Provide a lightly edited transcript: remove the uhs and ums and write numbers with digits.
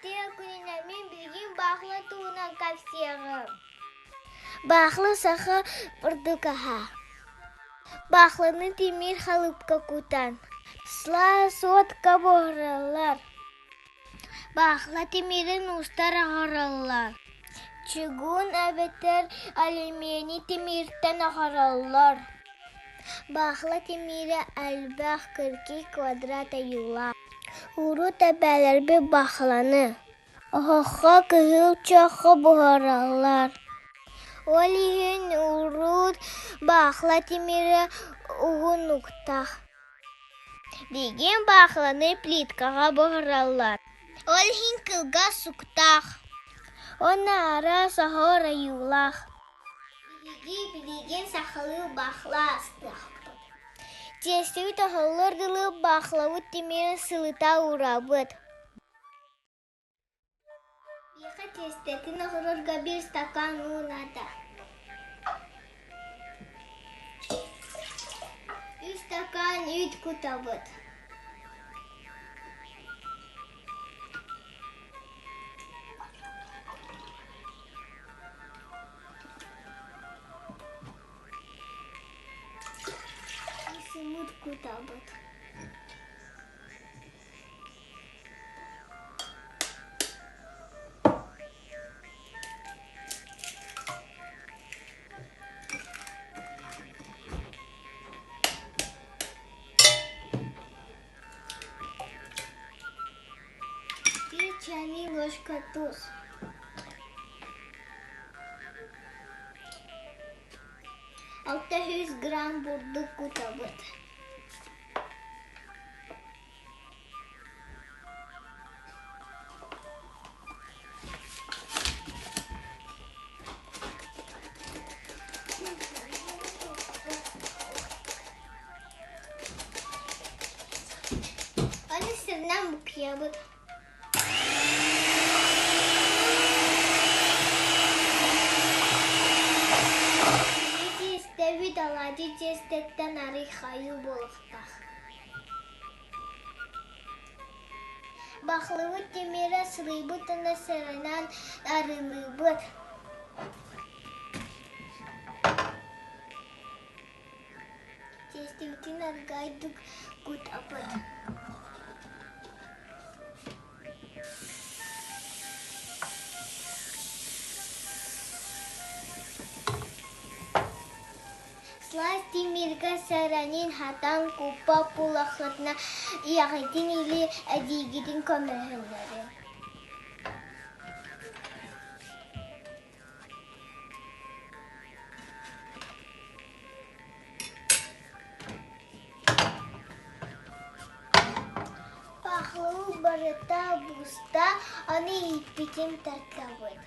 Үтүө күнүнэн мин билигин баахыла туһунан кэпсиэҕим. Баахыла саха бурдук аһа. Баахыланы тимир халыыпка кутан, сылаас уотка буһараллар. Баахыла тимирин уустар оҥороллор. Чугуун эбэтэр алюминий тимиртэн оҥороллор. Баахыла тимирэ элбэх кыркый квадрат ойуулаах. Урут эбээлэрбит баахыланы оһоххо кыһыл чоххо буһараллар. Ол иһин урут баахыла тимирэ уһун уктаах. Билигин баахыланы плиткаҕа буһараллар. Ол иһин кылгас суктаах уонна араас оһуор ойуулаах. Биһиги билигин сахалыы баахыла астыахпыт. Тиэстэбит оһоллор дылы баахылабыт тимирин сылыта уурабыт. Биһиэхэ тиэстэтин оһорорго биир стакан уу наада. Үс стакан үүт кутабыт. Сымыт кутабыт. Биир чайный ложка туус. 600 грамм бурдук кутабыт. Аны сиринэн букуйабыт. Тиэстэбит алаадьы тиэстэттэн арый хайыы буолуохтаах. Бахлыбыт тимирэ сылыйбыт уонна сэрэнэн арыылыыбыт. Тиэстибитин аргыайдык кутабыт. Сылаас тимиргэ сэрэнин хатан куппа буллаххытына ийэҕитин или эдьиийгитин көмөлөһүннэриҥ. Пахлавы барыта буста, аны ииппитин тардабыт.